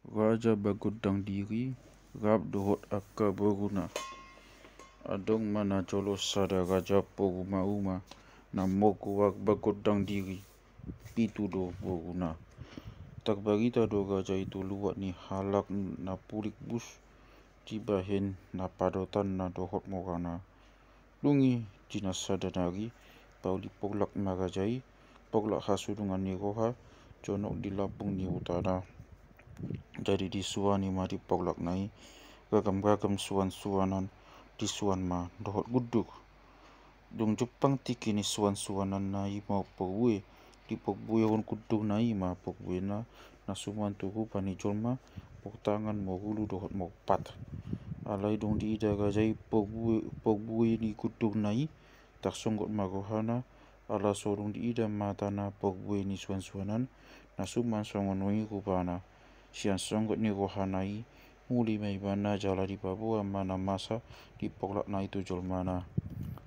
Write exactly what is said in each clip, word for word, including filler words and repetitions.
Raja bagondang diri rap dohot angka boruna. Adong ma na jolo sada raja pogu mauma na mogoak bagondang diri, pitu do boruna. Tarbarita do raja i tu luat ni halak na pulik bus, dibahen na padotanna dohot morana. Dung i di na sada nari, pauli porlak ma raja i, porlak hasudungan ni roha, jonok di lambung ni hutana. Jadi disuani ma di porlakna i ragam-ragam suan-suanan, disuan ma dohot gunduk. Dung jumpang tingki ni suan-suananna i ma porbue, dipogbuehon gundukna i ma porbuena na suman tu rupa ni jolma, mortangan, morulu dohot morpat. Alai dung diida raja i porbue, porbue ni gundukna i, tarsonggot ma rohana, ala so dung diida matana porbue ni suan-suanan na suman songon on i rupana. Sian songgot ni rohana i, muli ma ibana jala dipaboa ma na masa di porlakna i tu jolmana.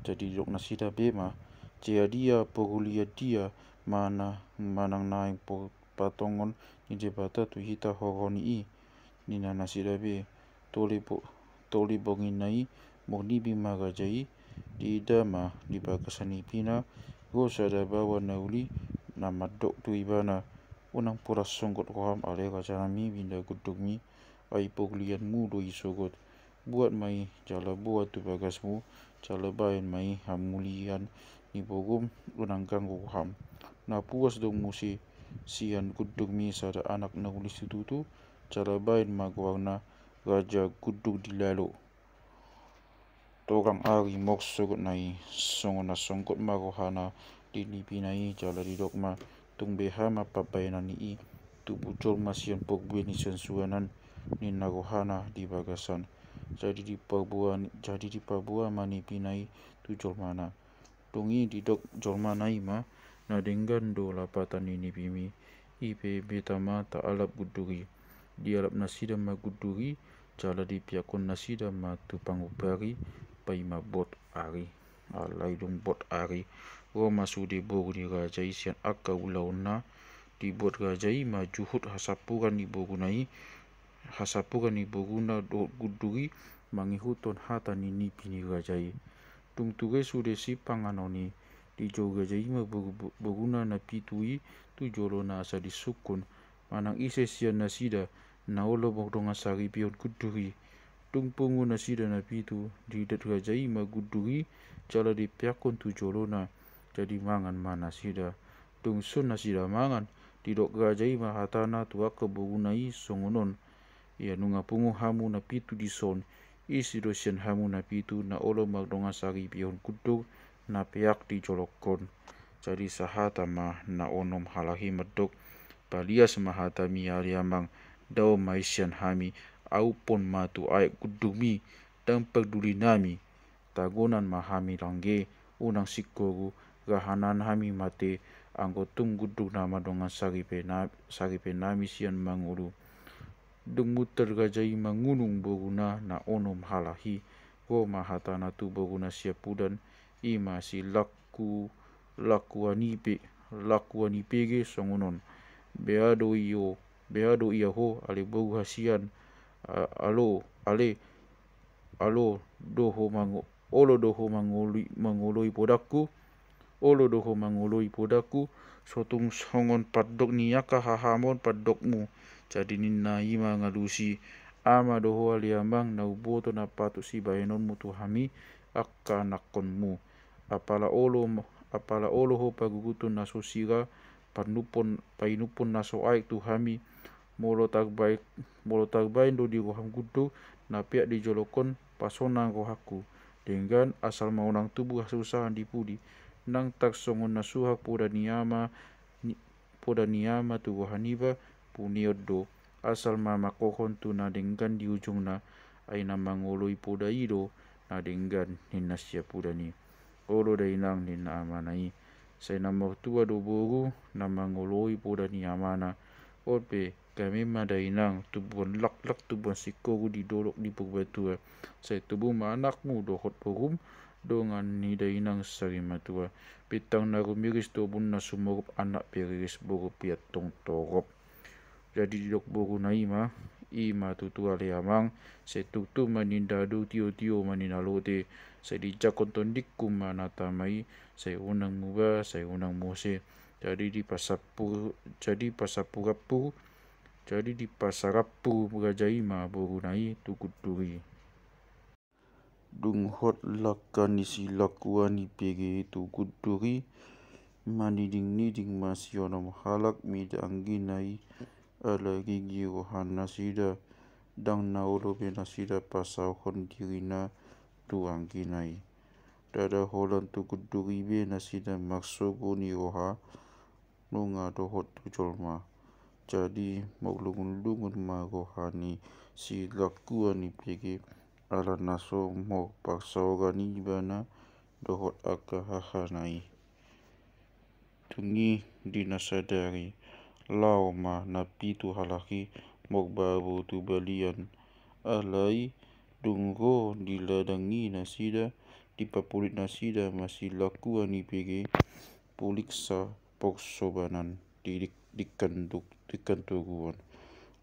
Jadi didok nasida be ma, "Tea dia, porlu ia dia, mana, manang naeng po-, patongon ni Debata tu hita horoni i?" Ninna nasida be, "Tole bo-, tole bonginna i, murnibi ma raja i, diida ma di bagasan nipina ro sada baoa na uli na mandok tu ibana, 'Unang pola songgot roham ale raja nami, pinda gundukmi, ai porlianmu do i sogot. Buat ma i jala boan tu bagasmu, jala baen ma i hamulian ni borungum, unang ganggu roham.' Na puas do muse sian gundukmi sada anak na uli situtu, jala baen ma goarna Raja Gunduk Dilalo. Torang ari mor sogotna i, songon na songgot ma rohana di nipina i, jala didok ma, 'Tung beha ma pambaenan ni i, tubu jolma sian porbue ni suan-suanan,' ninna rohana di bagasan. Jadi dipaboa, jadi dipaboa ma nipina i tu jolmana. Dung i didok jolmana i ma, 'Na denggan do lapatan ni nipimi, i pe beta ma taalap gunduk i.' Dialap nasida ma gunduk i, jala dipeakkon nasida ma tu pangumbari, paima bot ari. Alai dung bot ari, ro ma sude boru ni raja i sian angka ulaonna. Dibuat raja i ma juhut hasampuran ni boruna i, hasampuran ni boruna dohot gunduk i, mangihuthon hata ni nipi ni raja i. Dung ture sude sipanganon i, dijou raja i ma boru, boruna na pitu i tu jolona asa disungkun, manang ise sian nasida na olo mardongan saripehon gunduk i. Dung pungu nasida na pitu, diidat raja i ma gunduk i, jala dipeakkon tu jolona, jadi mangan ma nasida. Dung son nasida mangan, didok raja i ma hatana tu angka boruna i songon on, "Ia nunga pungu hamu na pitu dison, ise do sian hamu na pitu na olo mardongan saripehon gunduk na peak di jolongkon?" Jadi sahata ma na onom halak i mandok, "Palias ma hatami ale amang, dao ma i sian hami, auphon ma tu aek gundukmi, ndang parduli nami. Tagonan ma hami langge, unang singkoru, rahanan hami mate, anggo tung gunduk nama dongan saripe na-, saripe nami sian mangolu." Dung muntal raja i mangunung boruna na onom halak i, ro ma hatana tu boruna siampudan, i ma si Laku, Lakuanipe, Lakuanipege songon on, "Beha do i ho, beha do ia ho, ale boru hasian, a-, alo, ale, alo do ho mango-, olo do ho mangoloi, mangoloi podangku, olo do ho mangoloi podangku, so tung songon pandok ni angka hahamon pandokmu." Jadi ninna i mangalusi, "Ama do ho ale amang na umboto na patut sibahenonmu tu hami angka anakkonmu. Apala olo, apala olo ho paguguthon na so sira, panuphon, painuphon na so aek tu hami, molo tarbaen, molo tarbaen do di roham gunduk na peak di jolongkon, pasonang rohangku. Denggan, asal ma unang tubu hasusahan di pudi, nang tarsongon na suhar poda ni ama, ni, poda ni ama tu roha niba, puneon do. Asal ma mangkorhon tu na denggan di ujungna, ai na mangoloi poda i do na denggan," ninna siampudan i. "Olo dainang," ninna amana i. "Sai na martua do boru na mangoloi poda ni amana. On pe, game ma dainang tubuan laklak, tubuan singkoru di dolok di Purbatua. Sai tubu ma anakmu dohot borum, dongan ni dainang sarimatua. Bintang na rumiris do umurna sumorop, anak pe riris, boru pe antong torop." Jadi didok boruna i ma, I ma tutu ale amang, sai tuktuk ma ninna dao, tiotio ma ninna lote, sai dijangkon tondingku ma na tama i, sai unang muba, sai unang mose. Jadi dipasapu, jadi pasapu-rapu, jadi dipasapu raja i ma boruna i tu Gunduri. Dung hot langka ni silangkuan i pege tu Gunduri, maniding-niding ma si onom halak mida anggina i, ala gigi roha nasida, ndang na olo be nasida pasaothon dirina tu anggina i. Ndada holan tu Gunduri be nasida marsogo ni roha, nunga dohot tu jolma. Jadi marlungun-lungun ma roha ni silangkuan i pege, ala na so mor parsaoran ibana dohot angka hahana i. Dung i di na sadari, laho ma na pitu halak i mor babo tu balian. Alai dung ro di ladang i nasida, dipapulik nasida ma silangkuan i pege, pulik saporsobanan di, di, di kanduk, di kanturuan.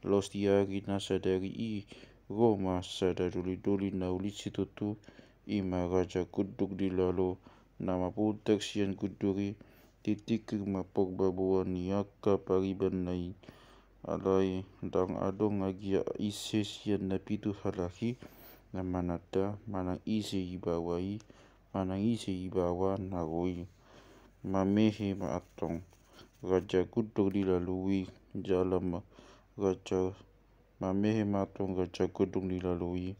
Laos di ari na sadari i, ro ma sada doli-doli na uli situtu, i ma Raja Gunduk Dilalo, na maputar sian Gunduri, ditingkir ma porbaboan ni angka paribanna i. Alai ndang adong agia ise sian na pitu halak i na mananda manang ise ibawa i, manang ise ibawa na ro i. Mamehe ma antong Raja Gunduk Dilalo i, jala ma Raja, mamehe ma antong Raja Gunduk Dilalo i.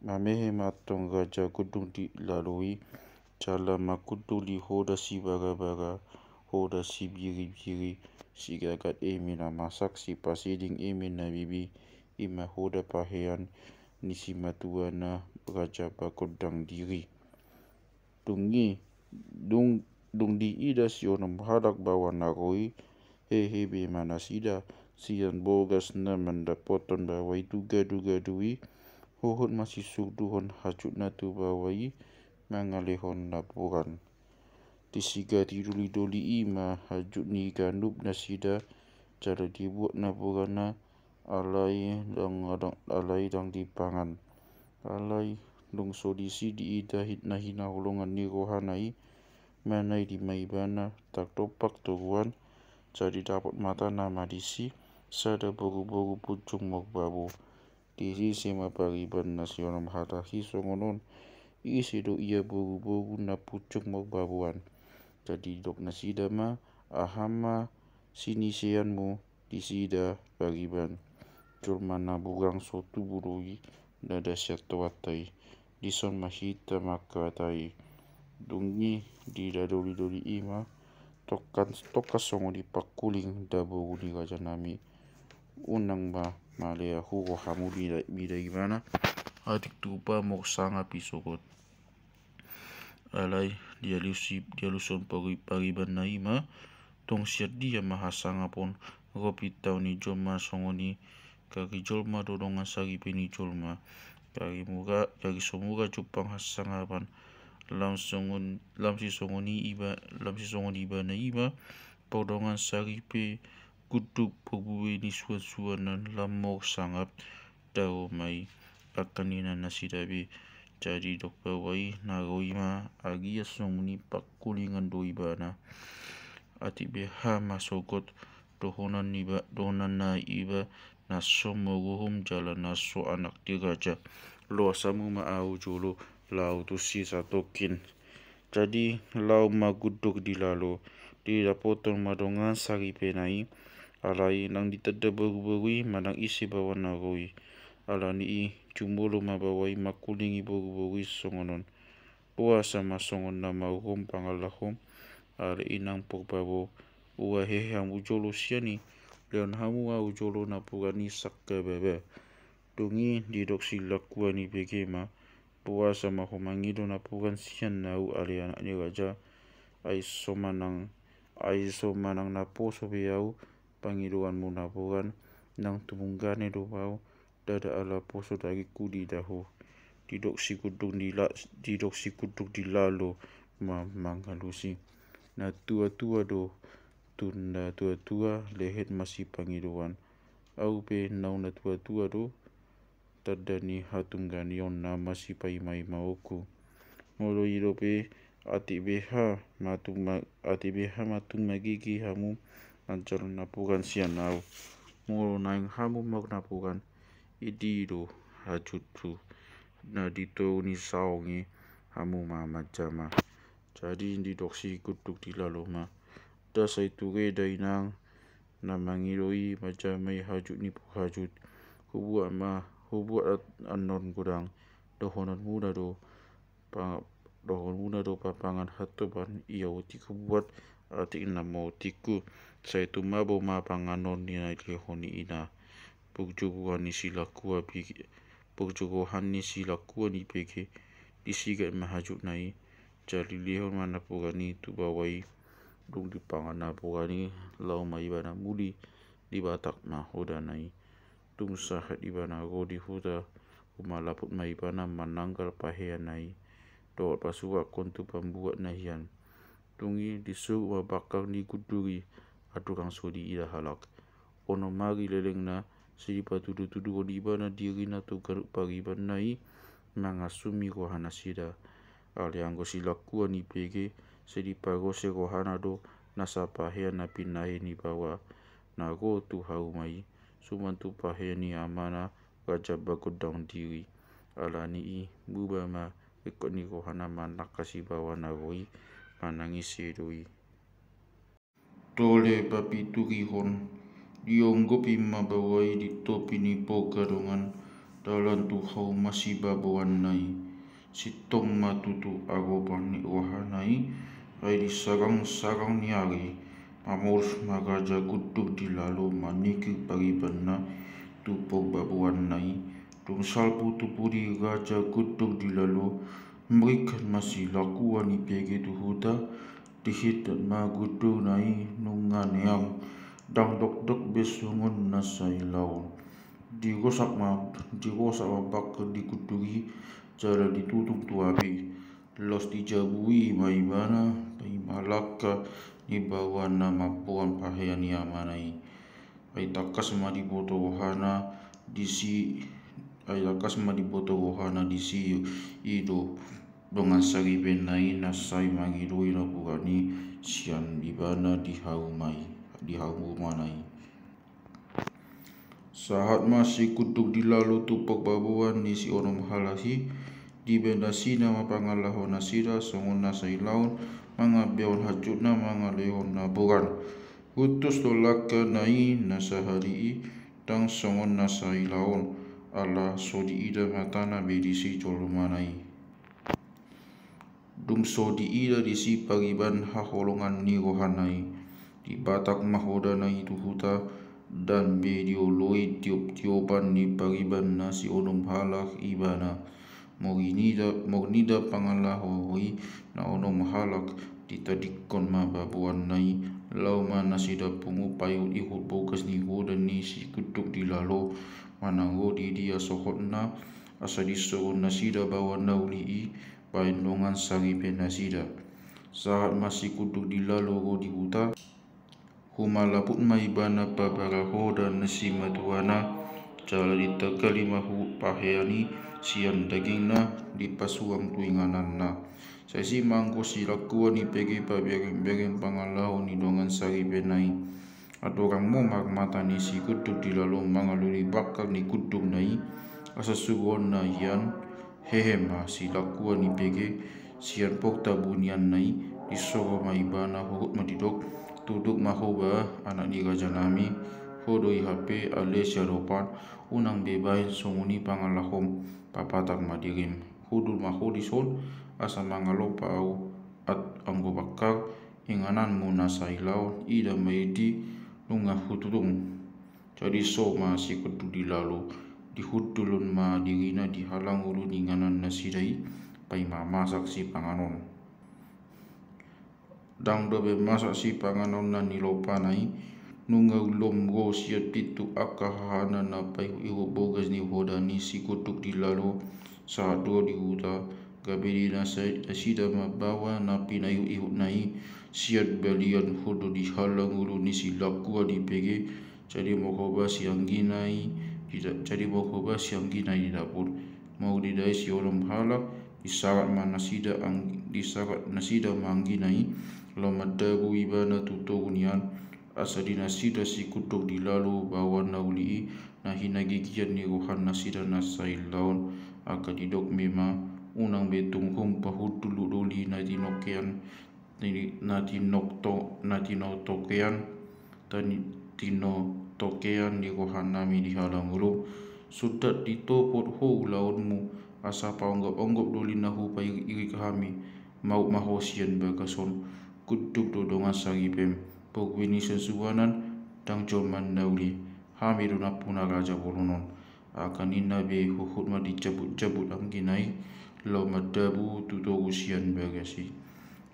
Mamehe ma antong Raja Gunduk Dilalo i, jala mangunduli hoda sibara-bara, hoda sibiri-biri, sigagat eme na masak, sipasiding eme na bibi, i ma hoda pahean ni simatuana Raja Bagondang Diri. Dung i, dung, dung diida si onom halak baoa na ro i, hehe be ma nasida sian bogas na mandapothon baoa i tu gadu-gadu i, huhut ma sisurduhon hajutna tu baoa i mangalehon napuran. Disigati doli-doli i ma hajut ni ganup nasida, jala dibuat napuranna, alai ndang, ndang, alai ndang dipangan. Alai dung so disi diida hit na hinaholongan ni rohana i, manai di ma ibana tangdompak toruan, jadi dapot matana ma disi sada boru-boru punjung mor babo. Disise ma pariban na si onom halak i songon on, ise do ia boru-boru na punjung mor baboan. Jadi didok nasida ma, aha ma siniseanmu disida pariban? Jolma na burang so tubu do i, ndada sian toanta i. Dison ma hita mangkatai. Dung i diida doli-doli i ma, tongkan, tongkan songon i pangkuling da boru ni rajanami. Unang ma maleahu rohamu mida, mida ibana, atik tupa mor sangap i sogot. Alai dialusi, dialushon pari, paribanna i ma, tong sian dia ma hasangapon, ro pintaon ni jolma songon i, gari jolma do dongan saripe ni jolma. Gari mura, gari so mura jumpang hasangapan. Lam songon, lam sisongon i iba, lam sisongon ibana i ma, pardongan saripe, gunduk parbue ni suan-suanan, lam mor sangap, dao ma i, angka ninna nasida be. Jadi didok baoa i, na ro i ma, agia songon i pangkulingan do ibana. Atik beha ma sogot dohonon ni ba, dohonon na iba, na so mauruhum jala na so anak ni raja. Loas hamu ma ahu jolo, laho tusi satongkin. Jadi laho ma Gunduk Dilalo, didapothon ma dongan saripena i, alai ndang ditanda boru-boru i manang ise baoa na ro i. Alani i jumolo ma baoa i mangkulingi boru-boru i songon on. Boasa ma songon na mauruhum pangalahum, ale inang parbabo, ua hehe hamu jolo sian i, lehon hamu ahu jolo napuran i sangkababa. Dung i didok silangkuan i bege ma, boasa ma ho mangido napuran sian ahu ale anak ni raja, ai so manang, ai so manang naposo be ahu pangidoanmu napuran, nang tumundalna do ahu, ndada ala poso dagingku diida ho. Didok si Gunduk Dila, didok si Gunduk Dilalo ma mangalusi. Na tua-tua do tunda tua-tua, lehet ma sipangidoan. Au pe naung natuatua do tanda ni hatungganion na masipaimaima oku. Molo i dope atik beha matung ma-, atik beha matung magege hamu manjalo napuran sian au. Molo naeng hamu marnapuran, i do hajuthu na di toru ni saong i, hamu ma manjama. Jadi didok si Gundrung Dilalo ma, nda sai ture da inang na mangido i manjama i hajut ni parhajut. Hubuat ma, hubuat at-, annon godang. Dohononmuna do pa-, dohononmuna do papangan hantoban, ia otik hubuat atik na maotikku. Sai tumabo ma panganon ni na dilehon ni ina. Parjuruan ni silakua bege, parjuruan ni silakua ni bege, disigat ma hajutna i. Jala dilehon ma napuran i tu baoa i. Dung dipangan napuran i, laho ma ibana muli, dibatak ma hodana i. Tung sahat ibana ro di huta, humalaput ma ibana mananggal paheanna i dohot pasuakkon tu pambuatna hian. Tung i disuru ma bangkang ni Gundrung i, andorang so diida halak. Onom ari lelengna, sai dipatudutuduhon ibana dirina tu ganup paribanna i, mangasumi rohanasida. Alai anggo silakua ni bege, sai diparose rohana do nasa pahean na pinahe ni baoa na ro tu hauma i. Suman tu pahean ni amana, Raja Bagondang Diri. Alani i, buba ma ringkot ni rohana manangkasi baoa na ro i, manang ise do i. Tole papiturihon, dionggopi ma baoa i di topi ni pogadongan, dalan tu hauma sibaboanna i. Sintong ma tutu agopan ni rohana i, ai di sagang-sagang ni ari, mamolus ma Raja Gundrung Dilalo maningkir paribanna tu parbaboanna i. Dung salpu tu pudi Raja Gundrung Dilalo, meringkat ma silakua ni bege tu huta, dihindat ma gundurna i nunga neang, ndang dokdok be songon na sailaon. Dirosak ma, dirosak ma bangkang ni gundur i, jala ditutung tu api. Laos dijabui ma ibana paima langka ni baoa na mamboan pahean ni amana i. Ai tangkas ma diboto rohana disi, ai tangkas ma diboto rohana disi i do dongan saripenna i na sai mangidoi napuran i sian ibana di hauma i, di haumana i. Sahat ma si Gundrung Dilalo tu parbaboan ni si onom halak i, dibaen nasida ma pangalaho nasida songon na sailaon, mangambeon hajutna mangalehon napuran. Hutus do langkana i na sahali i, ndang songon na sailaon, ala so diida matana be disi jolmana i. Dung so diida disi pariban haholongan ni rohana i, dibatak ma hodana i tu huta, ndang be dioloi tioptiopan ni pariban na si onom halak ibana. Molo nida, molo nida pangalaho i na onom halak, ditadingkon ma baboanna i, laho ma nasida pungu paihutihut bogas ni hodan ni si Gundrung Dilalo, manang ro di dia sohotna, asa disohot nasida baoa na uli i baen dongan saripe nasida. Sahat ma si Gundrung Dilalo ro di huta, humalaput ma ibana pabara hodan ni simatuana, jala ditagali ma huhut pahean i sian dagingna dipasuang tu ingananna. Sai disi ma anggo silangkuan i pege paberengbereng pangalaho ni dongan saripena i. Andorang mo marmata ni si Gundrung Dilalo mangalului bangkang ni gundurna i, asa suruonna hian, hehe ma silangkuan i pege, sian porta bunianna i, disoro ma ibana huhut ma didok, tutu ma ho ba anak ni rajanami, ho do i hape ale siadopan, unang be baen songon i pangalahom, papatak ma dirim, hundul ma ho dison, asa mangalopa au, at anggo bangkang, ingananmu na sailaon, ida ma i di nunga hututung. Jadi so ma si Gundrung Dilalo, dihundulhon ma dirina di halangulu ni inganan nasida i, paima masak sipanganon. Ndang dope masak sipanganon na nilopana i, nunga ullom ro sian pintu angka hahana na paihutihut bogas ni hodan ni si Gundrung Dilalo, sahat ro di huta, gabe diida nasida ma baoa na pinaihutihutna i, sian balian hundul di halangulu ni silangkuan i pege, Jadi molo hobasi anggina i di da-, jadi molo hobasi anggina i di dapur. Molo didai si onom halak, disarat ma nasida ang-, disarat nasida ma anggina i, laho mandabu ibana tu togu nian, asa di nasida si Gunduk Dilalo baoa na uli i, na hinagigian ni roha nasida na sailaon, angka didok ma i ma, unang be tung hum pahundul doli na tinokean, na tinokto-, na tinotokean, tani-, tinotokean ni rohanami di halangulum. Sundat ditopot ho ulaonmu, asa paonggop-onggop doli na hupairik-irik hami, maup ma ho sian bagas on. Gunduk do dongan saripem, pogui ni sian subanan, ndang jolma na uli. Hami do nampuna raja bolon on. Angka ninna be huhut ma dijabut-jabut anggina i, laho mandabu tu togu sian bagas i.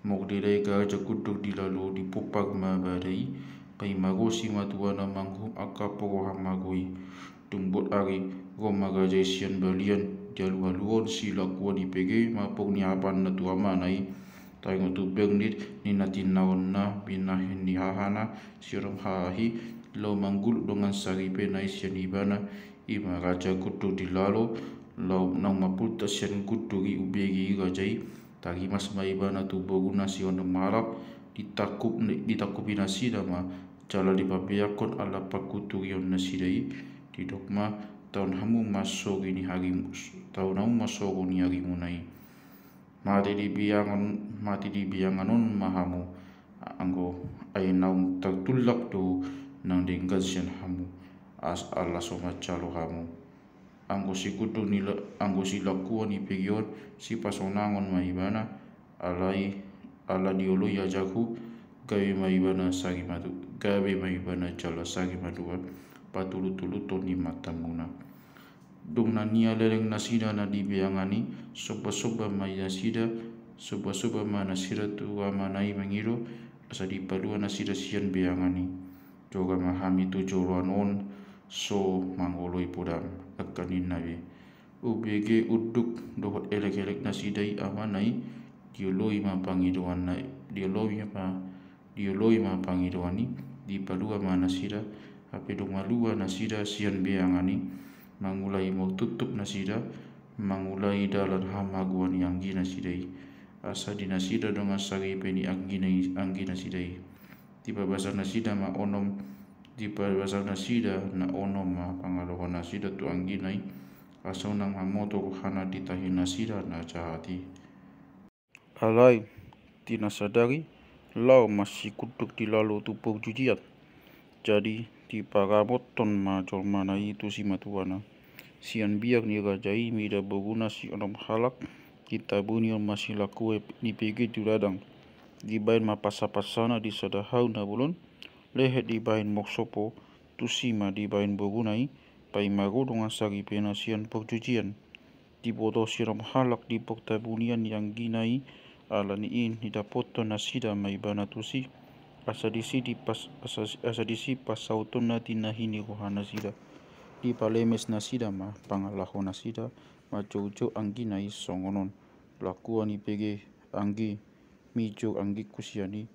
Molo didai Raja Gunduk Dilalo dipompar ma bada i, paima ro simatuana manghum angka porohan mago i. Dung bot ari, ro ma raja i sian balian, dialualuhon silangkuan i pege ma pok ni apanna tu amana i. Taringot tu bernit ni na tinaonna, binahen ni hahana, si onom halak i, laho manggulut dongan saripena i sian ibana, i ma Raja Gunduk Dilalo, laho naung mapultak sian gunduk i umbege i raja i, tarimas ma ibana tu boruna si onom halak, ditangkup, ditangkupi nasida ma, jala dipabeakkon ala pangkuturion nasida i, didok ma, taon hamu ma sogo ni arimu, taon hamu ma sogo ni arimuna i. Mate di biangan, mate di biangan on ma hamu, anggo ai naung tartullak do nang denggan sian hamu, as-, ala so manjalo hamu. Anggo si Gunduk ni la-, anggo silangkuan i pege on, sipasonangon ma ibana, alai, ala dioloi ajarhu, gabe ma ibana sari madu-, gabe ma ibana jala sari madua, patulutuluton ni matamuna. Dung na nialeleng nasida na di biangan i, sombasomba ma nasida, sombasomba ma nasida tu amana i mangido, asa dipalua nasida sian biangan i. Joga ma hami tu joloan on, so mangoloi podam, angka ninna be. Umbege unduk dohot elek-elek nasida i amana i, dioloi ma pangidoanna, dioloi ma, dioloi ma pangidoan i, dipalua ma nasida, hape dung malua nasida sian biangan i, mangulai martuptup nasida, mangulai dalan hamagoan ni anggi nasida i. Asa di nasida dongan saripe ni anggi na i, anggi nasida i. Dipabasa nasida ma onom, dipabasa nasida na onom ma pangalohon nasida tu anggina i, asa unang mamoto rohana di tahi nasida na jahat i. Alai, di na sadari, laho ma si Gunduk Dilalo tu parjujian. Jadi, diparamothon ma jolmana i tu simatuana. Sian biak ni raja i mida boruna si onom halak, ditabunion ma silangkuan i pege tu dadang. Dibaen ma pansapansana di sada hau na bolon, lehet dibaen moksopo, tusi ma dibaen boruna i, paima ro dongan saripena sian parjujian. Diboto si onom halak di partabunian ni anggina i, alani i didapothon nasida ma ibana tusi, asa disi dipas-, asa, asa disi pasautonna di na hinagigian ni roha nasida. Dipalemes nasida ma pangalaho nasida, manjoujou anggina i songon on. Langkuan i pege, anggi, mijou anggingku sian i,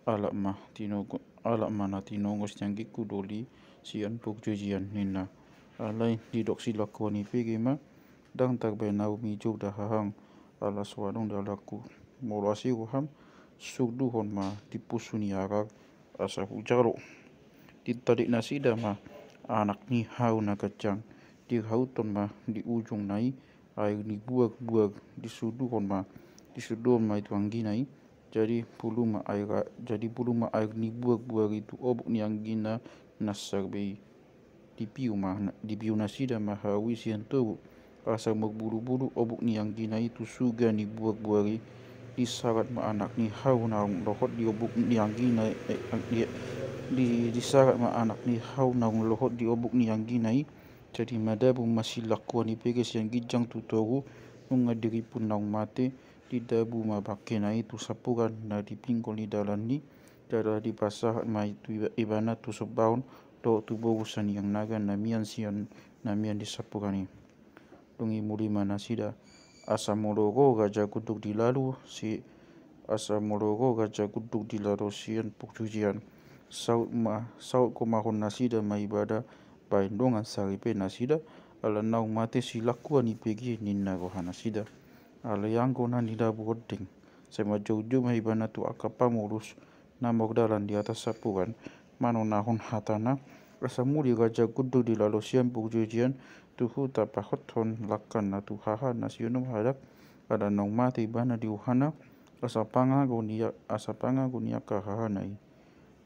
alap ma tinogo-, alap ma na tinongos ni anggingku doli sian parjujian ninna. Alai didok silangkuan i pege ma, ndang tarbaen ahu mijou da hahang, ala so adong dalanku. Molo asi roham, suduhon ma di pusu ni agar, asa hujalo. Ditadek nasida ma anak ni hau na ganjang, dirauthon ma di ujungna i air ni buagbuag, disuduhon ma, disuduhon ma i tu anggina i, jadi pulu ma air, jadi pulu ma air ni buagbuag i tu obuk ni anggina na sarbei. Dipiu ma, dipiu nasida ma hau i sian togu, asa marbulubulu obuk ni anggina i tu suga ni buagbuag i. Disarat ma anak ni hau naung lohot di obuk ni anggina, eh, di, di, disarat ma anak ni hau naung lohot di obuk ni anggina i. Jadi madabu ma silangkuan i pege sian ginjang tu togu, nunga dirimpun naung mate, didabu ma bangkena i tu sampuran na di pinggol ni dalan i, jala dipasahat ma i tu iba-, ibana tu sombaon, dohot tu boru Saniang Naga na mian sian, na mian di sampuran i. Dung i muli ma nasida, asa molo ro Raja Gunduk Dilalo si, asa molo ro Raja Gunduk Dilalo sian parjujian. Saut ma, saut ma ho nasida ma ibana, baen dongan saripe nasida, ala naung mate silangkua ni pege ninna roha nasida. Alai anggo na nidabu rondeng, sai manjoujou ma ibana tu angka pamolus na mardalan di atas sapuran, manonahon hatana, asa muli Raja Gundul Dilalo sian pujojia an tu huta pahothon langkanna tu hahana si onom halak, ala naung mate ibana di rohana, asa pangago ni, asa pangago ni angka hahana i.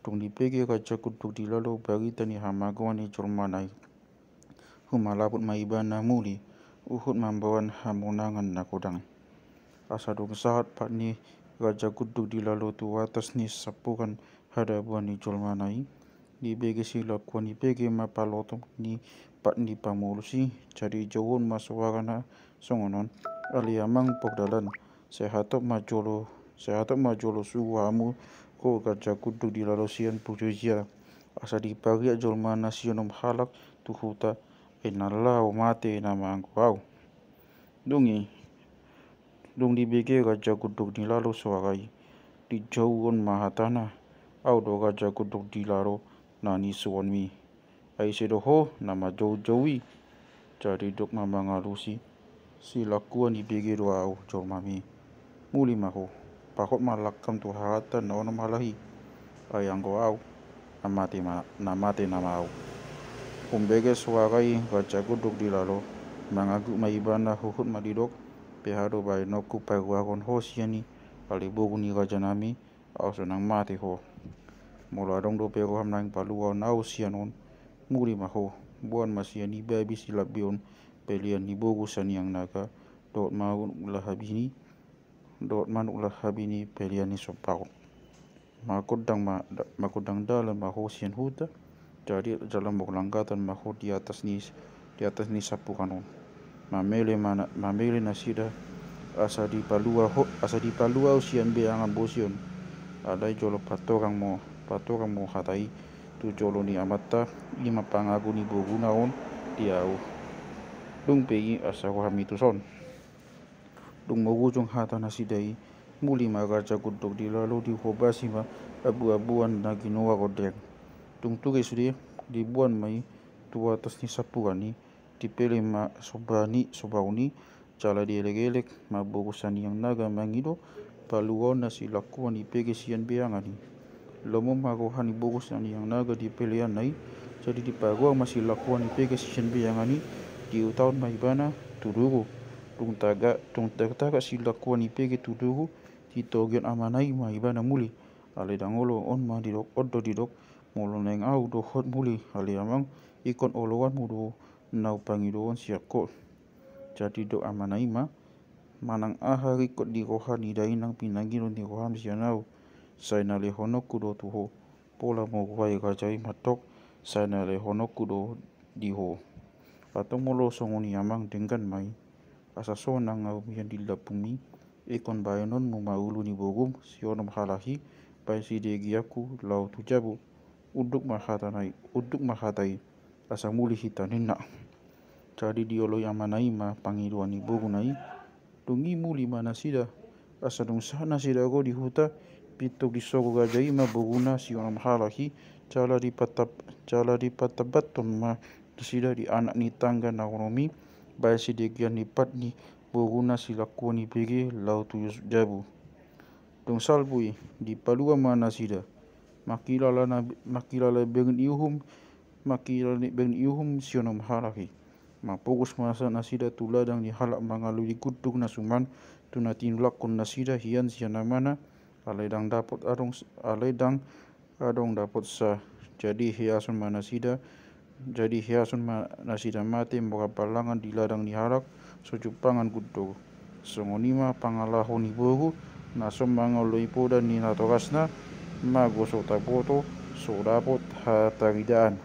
Dung dibege Raja Gundul Dilalo barita ni hamagoan ni jolmana i, humalaput ma ibana muli, huhut mamboan hamonangan na godang. Asa dung sahat pat ni Raja Gundul Dilalo tu atas ni sapuran hadabuan ni jolmana i, dibege silangkua ni pege ma palotom ni pat ni pamolus i, jadi jouon ma soarana songon on, ale amang pardalan, sai hatop ma jolo, sai hatop ma jolo suru hamu ho Raja Gundul Dilalo sian pujojia, asa dipariat jolmana si onom halak tu huta, ai na laho mate nama anggo au. Dung i, dung dibege Raja Gundul Dilalo soara i, dijouhon ma hatana, au do Raja Gundul Dilalo na nisuanmi. Ai ise do ho na manjoujou i? Jadi didok ma mangalusi, silangkua ni pege do au jolmami. Muli ma ho, pahot ma langkam tu hahanta na onom halak i. Ai anggo au, na mate ma, na mate nama au. Umbege soara i Raja Gundul Dilalo, mangangguk ma ibana huhut ma didok, beha do baenonku paruaron ho sian i, ale boru ni rajanami, au so nang mate ho. Molo adong dope roham naeng paluaon au sian on, muli ma ho, boan ma sian i babi silabbi on, pelean ni boru Saniang Naga, dohot manuk lahabini, dohot manuk lahabini pelean ni somba on. Magondang ma, da-, magondang dalan ma ho sian huta, jadi jala manglanggatan ma ho di atas ni, di atas ni sapuran on. Mamele ma na-, mamele nasida, asa dipalua ho, asa dipalua au sian beangan bosi on. Alai jolo patorang mo, patorang mo hata i tu jolo ni amanta, i ma pangago ni boruna on di au. Dung pe i asa rohami tuson. Dung mangujung hata nasida i, muli ma Raja Gundul Dilalo, dihobasi ma abu-abuan na ginoar rondeng. Dung ture sude, diboan ma i tu atas ni sapuran i, dipele ma somba ni, somba on i, jala dielek-elek ma boru Saniang Naga mangido paluaonna silangkua ni pege sian beangan i. Lomo ma roha ni boru Saniang Naga di peleanna i, jadi dipaluaon ma silangkua ni pege sian beangan i, diutaon ma ibana tu duru. Dung taga-, dung tartagak silangkua ni pege tu duru, ditogion amana i ma ibana muli. Alai ndang olo, on ma didok, on do didok, molo naeng au dohot muli, ale amang, ingkon oloanmu do na hupangidohon sian ho. Jadi didok amana i ma, manang aha ringkot di roha ni dainang pinangido ni roham sian au, sai na lehononku do tu ho. Pola molo roha ni raja i mandok, sai na lehononku do di ho. Antong molo songon i amang, denggan ma i. Asa sonang au mian di lambungmi, ingkon baenonmu ma ulu ni borum si onom halak i, baen sidegeanku laho tu jabu. Unduk ma hata na i, unduk ma hata i, asa muli hita, ninna. Jadi dioloi amana i ma pangidoan ni boruna i. Dung i muli ma nasida. Asa dung sahat nasida ro di huta, pintor disogo raja i ma boruna si onom halak i, jala dipatab-, jala dipatambathon ma nasida di anak ni tangga na onom i, baen sidegean ni pat ni boruna silangkua ni pege laho tu jabu. Dung salpu i, dipalua ma nasida. Mangkilala, mangkilala bereng ni uhum, mangkilala bereng ni uhum si onom halak i. Mampogos ma sa nasida tu ladang ni halak mangalului gundung na suman, tu na tinulakkon nasida hian sian amana, alai ndang dapot adong, alai ndang adong dapotsa. Jadi hiason ma nasida, jadi hiason ma nasida mate mora palangan di ladang ni halak, so jumpangan gundung. Songon i ma pangalaho ni boru, na so mangalului poda ni natorasna, mago so taboto, so dapot hataridaan.